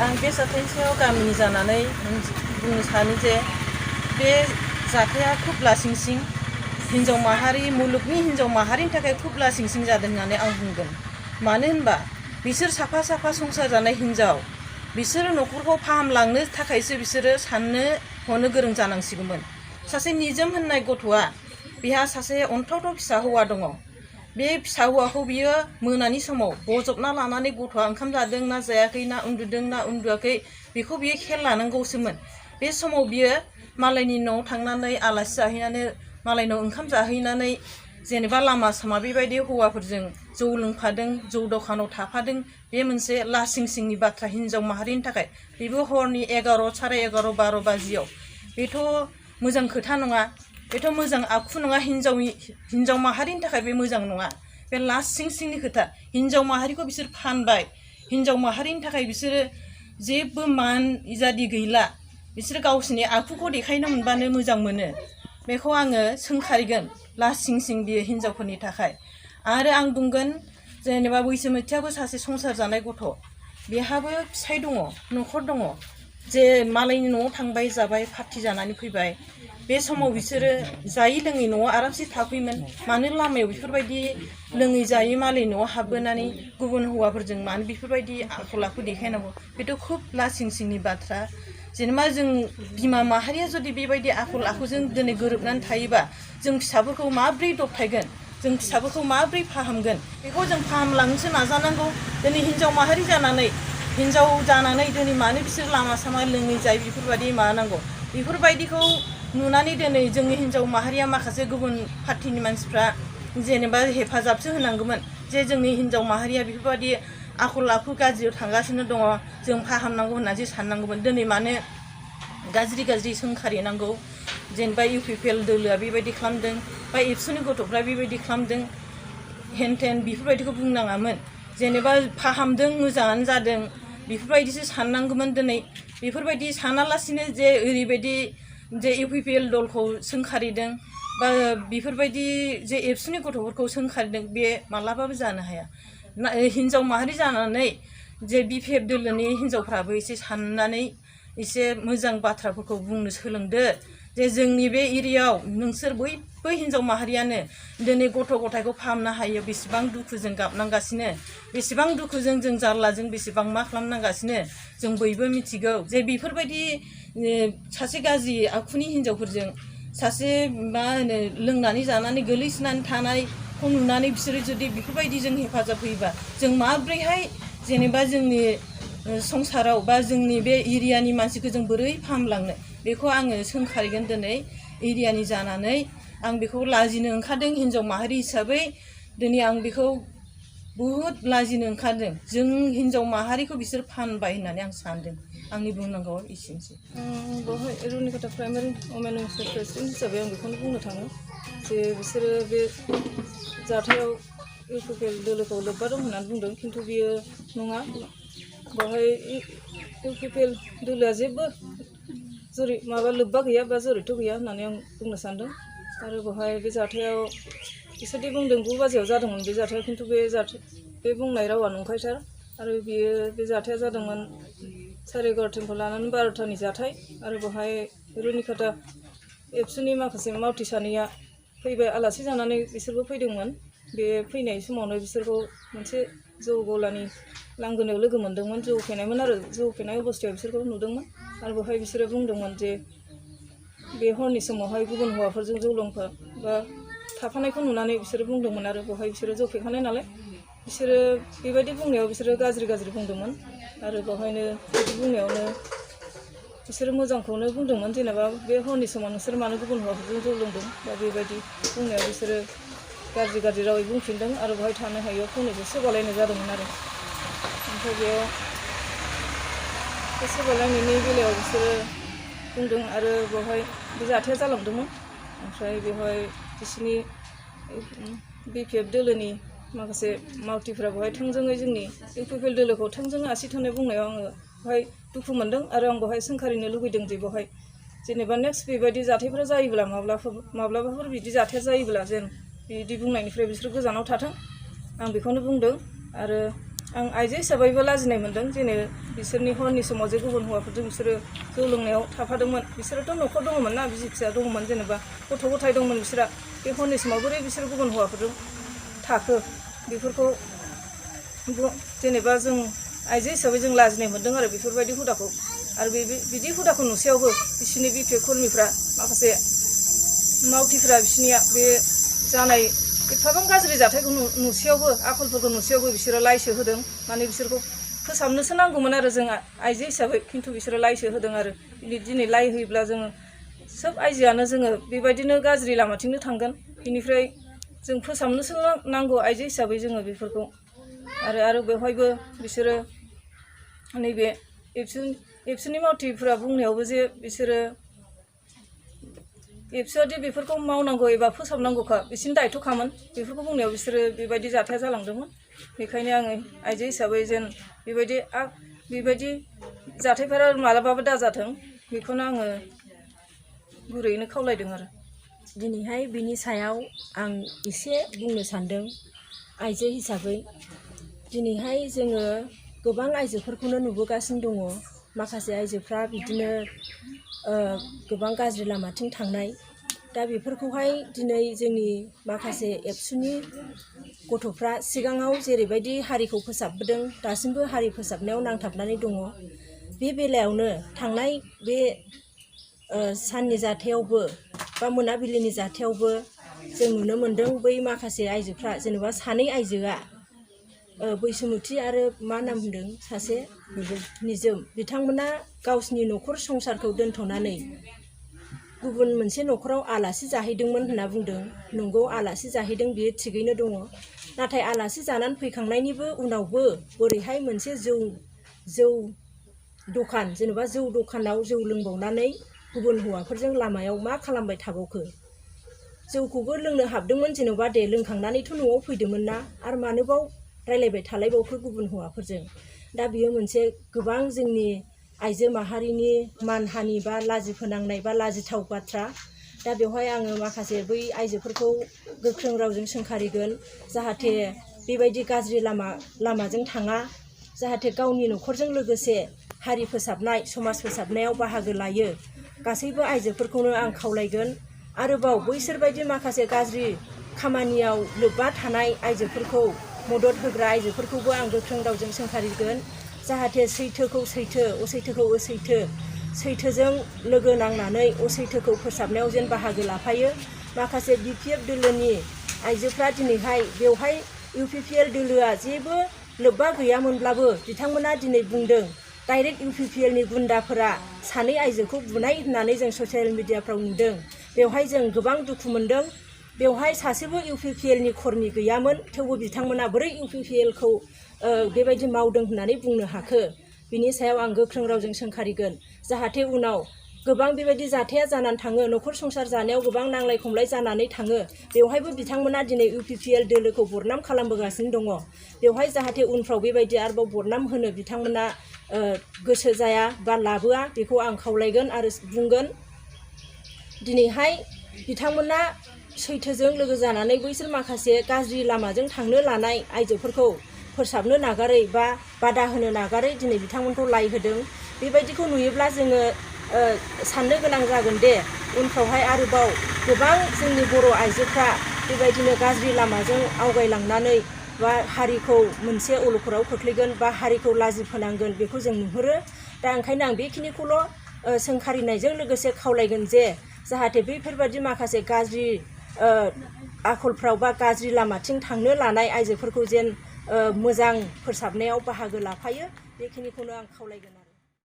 आं बे जाथायनि सायाव गामिनि जानानै बुंनो सानो जे बे जाथाया खुब लासिंसिं हिन्जाव माहारि मुलुगनि हिन्जाव माहारिनि थाखाय खुब लासिंसिं जादों होननानै आं बुंगोन। मानो होनबा बिसोर साफा साफा संसार जानाय हिन्जाव, बिसोरो न'खरखौ फाहामलांनो थाखायसो बिसोरो साननो हनो गोरों जानांसिगौमोन। सासे निजोम होननाय गथ'आ बिहा सासे अनथावथाव फिसा हौवा दङ। बे फिसा हौवाखौ बियो मोनानि समाव बजबना लानानै गथ'आ ओंखाम जादों ना जायाखै, ना उन्दुदों ना उन्दुआखै, बेखौ बियो खेल लानांगौसोमोन। बे समाव बियो मालायनि न'आव थांनानै आलासि जाहैनानै मालायनाव ओंखाम जाहैनानै जेनेबा लामा सामा बेबायदि हौवाफोरजों जौ लोंफादों, जौ दखानाव थाफादों। बे मोनसे लासिंसिंनि बाथ्रा हिन्जाव माहारिनि थाखाय। बेबो हरनि 11, साराय 11, 12 बाजियाव। बेथ' मोजां खोथा नङा, बेथ' मोजां आखु नङा। हिन्जाव माहारिनि थाखाय बे मोजां नङा। बे लासिंसिंनि खोथा। हिन्जाव माहारिखौ बिसोर फानबाय। हिन्जाव माहारिनि थाखाय बिसोरो जेबो मान इजादि गैला। बिसोरो गावसिनि आखुखौ देखायनो मोनबानो मोजां मोनो। बेखौ आङो सोंखारिगोन, लासिंसिं बियो हिन्जावफोरनि थाखाय। आरो आं बुंगोन, जेनेबा बैसोमुथियाबो सासे संसार जानाय गथ', बेहाबो फिसाय दङ, न'खर दङ। जे मालायनि न'आव थांबाय जाबाय पार्टि जानानै फैबाय। बे समाव बिसोरो जायै लोङै न'आव आरामसे थाफैयोमोन। मानो लामायाव बेफोरबायदि लोङै जायै मालायनि न'आव हाबबोनानै गुबुन हौवाफोरजों मानो बेफोरबायदि आखल आखु देखायनांगौ? बेथ' खुब लासिंसिंनि बाथ्रा। जेनेबा जों बिमा माहारिया जुदि बेबायदि आखल आखुजों दिनै गोरोबनानै थायोबा जों फिसाफोरखौ माब्रै दबथायगोन? जों फिसाफोरखौ माब्रै फाहामगोन? बेखौ जों फाहामलांनोसो नाजानांगौ। दिनै हिन्जाव माहारि जानानै, हिन्जाव जानानै दिनै मानो बिसोर लामा सामा लोङै जायै बेफोरबायदि माबानांगौ? बेफोरबायदिखौ नुनानै दिनै जोंनि हिन्जाव माहारिया माखासे गुबुन पार्टिनि मानसिफ्रा जेनेबा हेफाजाबसो होनांगौमोन। जे जोंनि हिन्जाव माहारिया बेफोरबायदि आखल आखु गाज्रियाव थांगासिनो दङ, जों फाहामनांगौ होननानैसो साननांगौमोन। दिनै मानो गाज्रि गाज्रि सोंखारिनांगौ? जेनेबा UPPL दोलोआ बेबायदि खालामदों, बा एबसुनि गथ'फ्रा बेबायदि खालामदों, हेन थेन बेफोरबायदिखौ बुंनाङामोन। जेनेबा फाहामदों, मोजाङानो जादों, बेफोरबायदिसो साननांगौमोन। दिनै बेफोरबायदि सानालासिनो जे ओरैबायदि जे UPPL दलखौ सोंखारिदों, बा बेफोरबायदि जे एबसुनि गथ'फोरखौ सोंखारिदों, बे मालाबाबो जानो हाया। हिन्जाव माहारि जानानै जे BPF दोलोनि हिन्जावफ्राबो एसे साननानै एसे मोजां बाथ्राफोरखौ बुंनो सोलोंदो। जे जोंनि बे एरियायाव नोंसोर बयबो हिन्जाव माहारियानो दिनै गथ' गथायखौ फाहामनो हायो। बेसेबां दुखुजों गाबनांगासिनो, बेसेबां दुखुजों जों जारलाजों बेसेबां मा खालामनांगासिनो जों बयबो मिथिगौ। जे बेफोरबायदि सासे गाज्रि आखुनि हिन्जावफोरजों सासे मा होनो लोंनानै जानानै गोलैसोनानै थानायखौ नुनानै बिसोरो जुदि बेफोरबायदि जों हेफाजाब होयोबा जों माब्रैहाय जेनेबा जोंनि संसाराव बा जोंनि बे एरियानि मानसिखौ जों बोरै फाहामलांनो? बेखौ आङो सोंखारिगोन दिनै एरियानि जानानै। आं बेखौ लाजिनो ओंखारदों हिन्जाव माहारि हिसाबै। दिनै आं बेखौ बुहुद लाजिनो ओंखारदों। जों हिन्जाव माहारिखौ बिसोर फानबाय होननानै आं सानदों। आंनि बुंनांगौआ एसेनोसै। बेवहाय रुनिकाटा प्राइमारि वमेन वेलफेयार प्रेसिडेन्ट हिसाबै आं बेखौनो बुंनो थाङो जे बिसोरो बे जाथायाव UPPL दोलोखौ लोब्बा दं होननानै बुंदों, खिन्थु बियो नङा। बेवहाय UPPL दोलोआ जेबो लोब्बा गैया बा जरित गैया होननानै आं बुंनो सानदों। आरो बेवहाय बे जाथायाव बिसोरदि बुंदों 9 बाजियाव जादोंमोन बे जाथाया, खिन्थु बे बुंनाय रावा नंखायथार। आरो बे जाथाया जादोंमोन 11:30 लानानै 12टानि जाथाय। आरो बेवहाय रुनिकाटा एबसुनि माखासे मावथि सानैया फैबाय, आलासि जानानै बिसोरबो फैदोंमोन। बे फैनाय समावनो बिसोरखौ मोनसे जौ गलानि लांगोनायाव लोगो मोनदोंमोन। जौ फेनायमोन आरो जौ फेनाय अबस्थायाव बिसोरखौ नुदोंमोन। आरो बेवहाय बिसोरो बुंदोंमोन जे बे हरनि समावहाय गुबुन हौवाफोरजों जौ लोंफा बा थाफानायखौ नुनानै बिसोरो बुंदोंमोन। आरो बेवहाय बिसोरो जौ फेखानाय नालाय बिसोरो बेबायदि बुंनायाव बिसोरो गाज्रि बुंदोंमोन। आरो बेवहायनो बिदि बुंनायावनो बिसोरो मोजांखौनो बुंदोंमोन, जेनेबा बे हरनि समाव नोंसोर मानो गुबुन हौवाफोरजों जौ लोंदों, बा बेबायदि बुंनायाव बिसोरो गाज्रि रावै बुंफिनदों। आरो बेवहाय थानो हायैयाव फंनैसो सोबालायनाय जादोंमोन आरो। ओमफ्राय बेयाव बे सोबालायनायनि बेलायाव बिसोरो बुंदों। आरो बेवहाय बे जाथाया जालांदोंमोन। ओमफ्राय बेवहाय बिसोरनि BPF दोलोनि माखासे मावथिफ्रा बेवहाय थोंजोङै जोंनि UPPL दोलोखौ थोंजोङै आसि थोननाय बुंनायाव आङो बेवहाय दुखु मोनदों। आरो आं बेवहाय सोंखारिनो लुबैदों जे बेवहाय जेनेबा नेक्स्ट बेबायदि जाथायफोरा जायोब्ला माब्लाबाफोर बिदि जाथाया जायोब्ला जेन बिदि बुंनायनिफ्राय बिसोर गोजानाव थाथों, आं बेखौनो बुंदों। आरो आं आइजो हिसाबैबो लाजिनाय मोन्दों जेने बिसोरनि हरनि समाव जे गुबुन हौवाफोरजों बिसोरो जौ लोंनायाव थाफादोंमोन बिसोरोथ' न'खर दङमोन ना बिसि फिसा दङमोन जेनेबा गथ' गथाय दंमोन बिसोरा बे हरनि समाव बोरै बिसोर गुबुन हौवाफोरजों थाखो बेफोरखौ जेनेबा जों आइजो हिसाबै जों लाजिनाय मोन्दों आरो बेफोरबायदि हुदाखौ आरो बिदि हुदाखौ नुसेयावबो बिसोरनि बिपिएफ कर्मिफ्रा माखासे मावथिफ्रा बिसोरनिया बे जानाय एफाबां गाज्रि जाथायखौ नुसेयावबो आखलफोरखौ नुसेयावबो बिसोरो लाइसो होदों माने बिसोरखौ फोसाबनोसो नांगौमोन आरो जों आइजो हिसाबै खिन्थु बिसोरो लाइसो होदों आरो दिनै लाइ होयोब्ला जोङो सोब आइजोआनो जोङो बेबायदिनो गाज्रि लामाथिंनो थांगोन बिनिफ्राय जों फोसाबनोसो नांगौ आइजो हिसाबै जोङो बेफोरखौ आरो बेवहायबो बिसोरो नैबे एबसुनि मावथिफोरा बुंनायावबो जे बिसोरो एबसुआदि बेफोरखौ मावनांगौ एबा फोसाबनांगौखा बिसोरनि दायथ'खामोन बेफोरखौ बुंनायाव बिसोरो बेबायदि जाथाया जालांदोंमोन बेखायनो आङो आइजो हिसाबै जेन बेबायदि जाथायफोरा मालाबाबो दाजाथों बेखौनो आङो गुरैयैनो खावलायदों आरो दिनैहाय बिनि सायाव आं एसे बुंनो सान्दों आइजो हिसाबै दिनैहाय जोङो गोबां आइजोफोरखौनो नुबोगासिनो दङ माखासे आइजोफ्रा बिदिनो गोबां गाज्रि लामाथिं थांनाय दा बेफोरखौहाय दिनै जोंनि माखासे एबसुनि गथ'फ्रा सिगाङाव जेरैबायदि हारिखौ फोसाबबोदों दासिमबो हारि फोसाबनायाव नांथाबनानै दङ बे बेलायावनो थांनाय बे साननि जाथायावबो बा मोनाबिलिनि जाथायावबो जों नुनो मोन्दों बै माखासे आइजोफ्रा जेनेबा सानै आइजोआ बैसोमुथि आरो मा नाम होनदों सासे निजोम बिथांमोना गावसिनि न'खर संसारखौ दोनथ'नानै गुबुन मोनसे न'खराव आलासि जाहैदोंमोन होनना बुंदों नंगौ आलासि जाहैदों बियो थिगैनो दङ नाथाय आलासि जानानै फैखांनायनिबो उनावबो बोरैहाय मोनसे जौ दखान जेनेबा जौ दखानाव जौ लोंबावनानै गुबुन हौवाफोरजों लामायाव मा खालामबाय थाबावखो जौखौबो लोंनो हाबदोंमोन जेनेबा दे लोंखांनानैथ' न'आव फैदोंमोन ना आरो मानोबाव रायलायबाय थालायबावखो गुबुन हौवाफोरजों दा बियो मोनसे गोबां जोंनि आइजो माहारिनि मानहानि बा लाजि फोनांनाय बा लाजिथाव बाथ्रा दा बेवहाय आङो माखासे बै आइजोफोरखौ गोख्रों रावजों सोंखारिगोन जाहाथे बेबायदि गाज्रि लामाजों थाङा जाहाथे गावनि न'खरजों लोगोसे हारि फोसाबनाय समाज फोसाबनायाव बाहागो लायो गासैबो आइजोफोरखौनो आं खावलायगोन आरोबाव बैसोरबायदि माखासे गाज्रि खामानियाव लोब्बा थानाय आइजोफोरखौ मदद होग्रा आइजोफोरखौबो आं गोख्रों रावजों सोंखारिगोन जाहाथे सैथोखौ सैथो असैथोखौ असैथो सैथोजों लोगो नांनानै असैथोखौ फोसाबनायाव जेन बाहागो लाफायो माखासे बिपिएफ दोलोनि आइजोफ्रा दिनैहाय बेवहाय इउपिपिएल दोलोआ जेबो लोब्बा गैयामोनब्लाबो बिथांमोना दिनै बुंदों डाइरेक्ट इउपिपिएलनि गुन्डाफोरा सानै आइजोखौ बुनाय होननानै जों ससियेल मिडियाफ्राव नुदों बेवहाय जों गोबां दुखु मोन्दों बेवहाय सासेबो इउपिपिएलनि कर्मि गैयामोन थेवबो बिथांमोना बोरै इउपिपिएलखौ बेबायदि मावदों होननानै बुंनो हाखो बिनि सायाव आं गोख्रों रावजों सोंखारिगोन जाहाथे उनाव गोबां बेबायदि जाथाया जानानै थाङो न'खर संसार जानायाव गोबां नांलाय खमलाय जानानै थाङो बेवहायबो बिथांमोना दिनै इउपिपिएल दोलोखौ बदनाम खालामबोगासिनो दङ बेवहाय जाहाथे उनफ्राव बेबायदि आरोबाव बदनाम होनो बिथांमोना गोसो जाया बा लाबोआ बेखौ आं खावलायगोन आरो बुंगोन दिनैहाय बिथांमोना सैथोजों लोगो जानानै बैसोर माखासे गाज्रि लामाजों थांनो लानाय आइजोफोरखौ फोसाबनो नागारै बा बादा होनो नागारै दिनै बिथांमोनखौ लाइ होदों बेबायदिखौ नुयोब्ला जोङो साननो गोनां जागोन दे उनफ्रावहाय आरोबाव गोबां जोंनि बर' आइजोफ्रा बेबायदिनो गाज्रि लामाजों आवगायलांनानै बा हारिखौ मोनसे अलखदाव खोख्लैगोन बा हारिखौ लाजि फोनांगोन बेखौ जों नुहुरो दा ओंखायनो आं बेखिनिखौल' सोंखारिनायजों लोगोसे खावलायगोन जे जाहाथे बैफोरबायदि माखासे गाज्रि आखलफ्राव बा गाज्रि लामाथिं थांनो लानाय आइजोफोरखौ जेन मोजां फोसाबनायाव बाहागो लाफायो बेखिनिखौनो आं खावलायगोन।